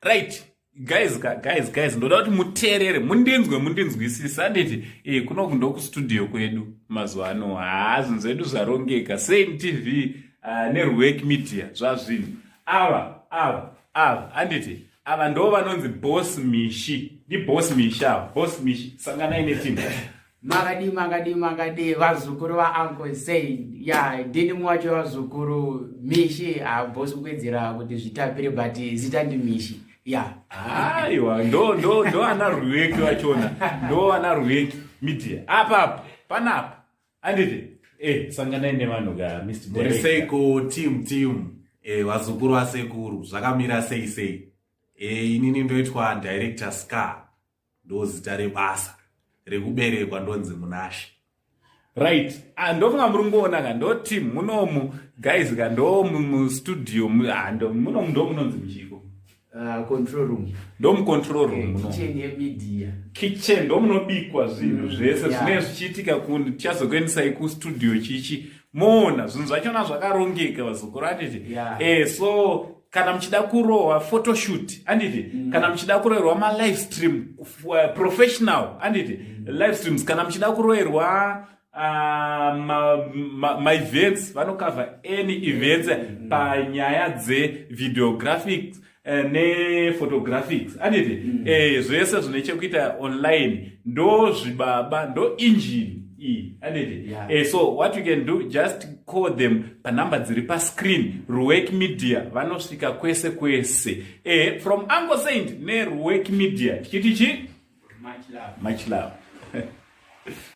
Right guys, guys, guys, ndoda kuti muteerere, mundinzwe, mundinzwisise, handiti? Kunoku ndokustudio kwedu mazuva ano. Haa, zvinhu zvedu zvarongeka. Saint TV neRwork Media zvazvinhu. Ava, handiti, ava ndo vanonzi Boss Mishi. NdiBoss Mishi ava. Boss Mishi, sanganai neteam. Makadi, makadi, makadi, vazukuru vaUncle Saint? Ya, ndini mumwe wacho vazukuru, Mishi. Habosi kuwedzera kuti zvitapire, but zita ndiMishi, ya. Aiwa, ndo ana Ruweki vachona, ndo ana Ruweki Media apa panapa, handiti? Sanganai nevanhu ka, Mr Muri Director. Seiko team, team, vazukuru vasekuru, zvakamira sei sei? Inini ndoitwa Director Scar, ndo zita rebasa. Rekuberekwa ndonzi Munashe. Right. Ah, ndofunga muri kungoona ka, ndo team munomu guys ka, ndo mustudio, munomu ndo munonzi muchiko? Control room. Ndo mucontrol room munomu. Kitchen yemedia. Kitchen, ndo munobikwa zvinhu zvese zvinenge zvichiitika. Tichazokuendesai kustudio chichi moona zvinhu zvachona zvakarongeka, vazukuru, handiti? So kana muchida kurohwa photoshoot, handiti, kana muchida kuroherwa malive stream, professional, handiti, live streams, kana muchida kuroherwa maevents, vanokavha any events panyaya dzevideographics nephotographics, handiti? Zvese zvine chekuita online, ndo zvibaba, ndo engine iyi, handiti? So what you can do, just call them panhamba dziri pascreen. Ruwek Media vanosvika kwese kwese. From Uncle Saint neRuwek Media tichiti chi Much love. Much love.